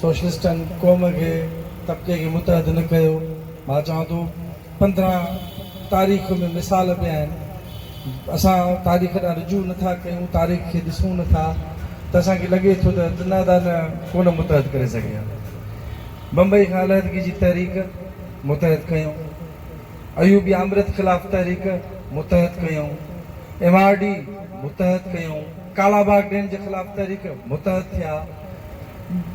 سوشلسٽن قوم کي طبقي کي متحد نه ڪيو. مان چوان ٿو 15 تاريخ ۾ مثال پيا آهن. اسان تاريخ ڏانهن رجوع نه ٿا ڪيون، تاريخ کي ڏسون نه ٿا ته اسان کي لڳي ٿو ته دنادان ڪونه متحد ڪري سگهيا. بمبئي کان علحدگي جي تحريڪ متحد ڪيون. ايوبي آمريت خلاف تحريڪ متحد ڪيون. ايم آر ڊي متحد ڪيون. ڪالا باغ ڊيم جي خلاف تحريڪ متحد ٿيا.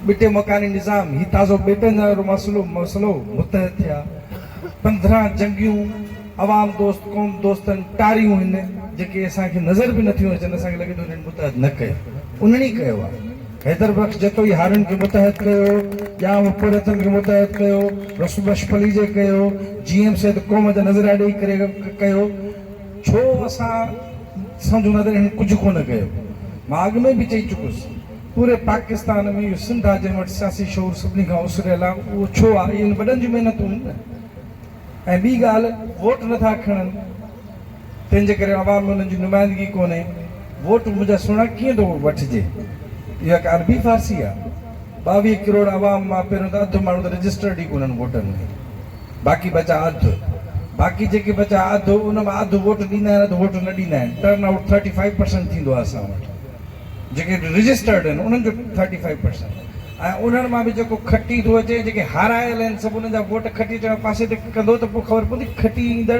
ٻٽي مڪاني نظام، هي تازو ٻيٽن وارو مسئلو مسئلو متحد ٿيا. 15 جنگيون عوام دوست قوم دوستن ٽاريون هن جيڪي اسان کي نظر به نٿيون اچن اسان کي لڳي ٿو هنن متحد نه ڪيو انهن ئي ڪيو آهي. حيدر بخش جتوئي هارين کي متحد ڪيو، ڄام پورهيتن کي متحد ڪيو، رسول بخش پليجي ڪيو، جي ايم سيد قوم جا نظريا ڏئي ڪري ڪيو. ڇو اسان سمجهون ٿا ته هنن ڪجهه ڪونه ڪيو. مان اڳ ۾ به چئي چڪس پوري پاڪستان ۾ اهو سنڌ آهي جنهن وٽ سياسي شعور سڀني کان اسريل آهي اهو ڇو آهي اهي هن وڏن جون محنتون آهن نه ۽ ٻي ڳالهه ووٽ نٿا کڻن تنهن جي ڪري عوام ۾ انهن جي نمائندگي ڪونهي ووٽ منهنجا سهڻا ڪيئن ٿو وٺجي اها هڪ عربي فارسي آهي 22 ڪروڙ عوام مان پهريون ته اڌ ماڻهو ته رجسٽرڊ ئي ڪونهن ووٽن ۾ باقي بچا اڌ باقي جيڪي بچا اڌ ان مان اڌ ووٽ ڏيندا آهن اڌ ووٽ نه ڏيندا آهن ٽرن آئوٽ 35 پرسنٽ ٿيندو آهي اسان وٽ جيڪي رجسٽرڊ آهن انهن جو 35 پرسنٽ ۽ انهن مان به جيڪو کٽي ٿو اچي جيڪي هارايل آهن سڀ انهن جا ووٽ کٽي اچڻ پاسي تي ڪندو ته پوء خبر پوندي کٽي ايندڙ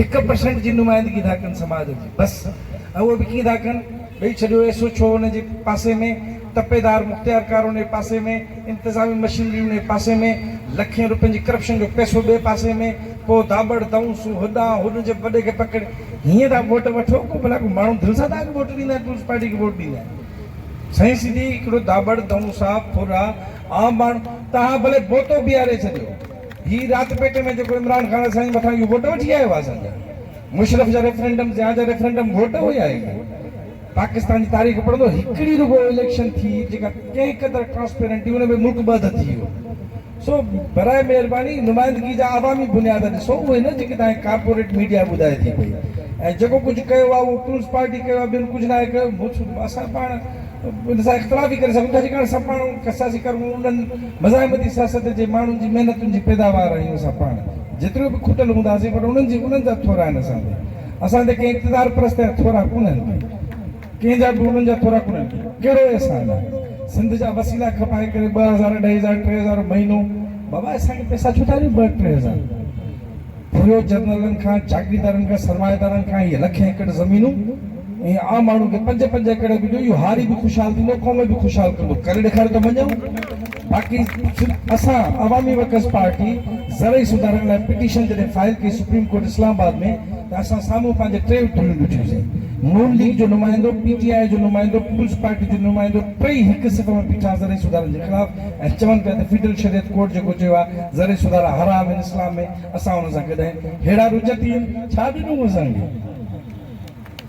1 پرسنٽ جي نمائندگي ٿا ڪن سماج جي بس ۽ اهو به ڪيئن ٿا ڪن ڏئي ڇڏيو ايس او ڇو ان جي پاسي ۾ تپيدار مختيارڪار ان جي پاسي ۾ انتظامي مشينري ان جي پاسي ۾ لکين روپين جي ڪرپشن جو پئسو ٻئي پاسي ۾ پوء داٻڙ دئونسون هوڏانهن هوڏ جي وڏي کي پڪڙي هيئن ٿا ووٽ وٺو ڪو ڀلا ڪو ماڻهو دل سان توهان کي ووٽ ڏيندا آهن پيپلز پارٽي کي ووٽ ڏيندا آهن سائين سڌي هڪڙو داٻڙ دئونسا ڦرا عام ماڻهو توهان ڀلي بوتو بيهاري ڇڏيو هي رات پيٽ ۾ جيڪو عمران خان اسان جي مٿان اهو ووٽ وٺي آيو آهي اسان جا مشرف جا ريفرنڊم ضياء جا ريفرنڊم ووٽ هيا اهي پاڪستان جي تاريخ پڙهندو هڪڙي رڳو اليڪشن ٿي جيڪا ڪنهن قدر ٽرانسپيرنٽ هئي ان ۾ ملڪ ٻه اڌ ٿي ويو سو براء مهرباني نمائندگي جا عوامي بنياد ڏسو اهي نه جيڪي توهان کي ڪارپوريٽ ميڊيا ٻڌائي ٿي پئي ۽ جيڪو ڪجهه ڪيو آهي اهو پيپلز پارٽي ڪيو آهي ٻين ڪجهه ناهي ڪيو اسان پاڻ ان سان اختلاف ئي ڪري سگهون ٿا جيڪڏهن اسان پاڻ سياسي ڪارڪن انهن مزاحمتي سياست جي ماڻهن جي محنتن جي پيداوار آهيون اسان پاڻ جيترو به کٽل هونداسين پر انهن جي انهن جا ٿورا آهن اسان تي اسان تي ڪنهن اقتدار پرست جا ٿورا ڪونهن ڪي ڪنهن جا به انهن جا ٿورا ڪونهن ڪي ڪهڙو احسان آهي سنڌ جا وسيلا کپائي ڪري 2000 2500 3000 مهينو بابا اسان کي پئسا ڇو ٿا ڏيو 2 3000 ڦريو جرنلن کان جاگيردارن کان سرمائيدارن کان هي لکين ايڪڙ زمينون ۽ عام ماڻهو کي پنج پنج ايڪڙ به ڏيو اهو هاري به خوشحال ٿيندو قوم به خوشحال ڪندو ڪري ڏيکاريو ته مڃون باقي اسان عوامي ورڪرز پارٽي زرعي سڌارن لاء پٽيشن جڏهن فائل ڪئي سپريم ڪورٽ اسلام آباد ۾ ته اسان سامهون پنهنجي ٽي ڌريون ڏٺيون سين نون ليگ جو نمائندو، پي ٽي آء جو نمائندو، پيپلز پارٽي جو نمائندو ٽئي هڪ صف ۾ بيٺا زرعي سڌارن جي خلاف ۽ چون پيا ته فيڊرل شريعت ڪورٽ جيڪو چيو آهي زرعي سڌارا حرام آهن اسلام ۾ اسان ان سان گڏ آهيون ههڙا رجعتي آهن ڇا ڏنو اسان کي.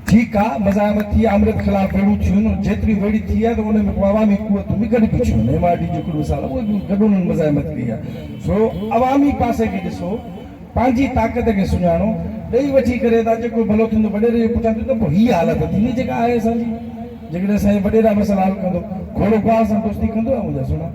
ٺيڪ آ مزاحمت ٿي آمريت خلاف ويڙهون ٿيون جيتري ويڙهي ٿي آ ته ان ۾ پوء عوامي قوتون به گڏ بيٺيون آهن ايم آر ڊي جو هڪڙو مثال آ اهي به گڏ انهن مزاحمت ڪئي آ سو عوامي پاسي کي ڏسو پنهنجي طاقت کي سڃاڻو ڏئي وٺي ڪري ته جيڪو ڀلو ٿيندو وڏيري جي پٺيان ٿيندو پوء هي حالت ٿيندي جيڪا آهي اسان جي جيڪڏهن اسان جي وڏيرا مسئلا حل ڪندو گهوڙو گواهه سان دوستي ڪندو آ منهنجا سهڻا.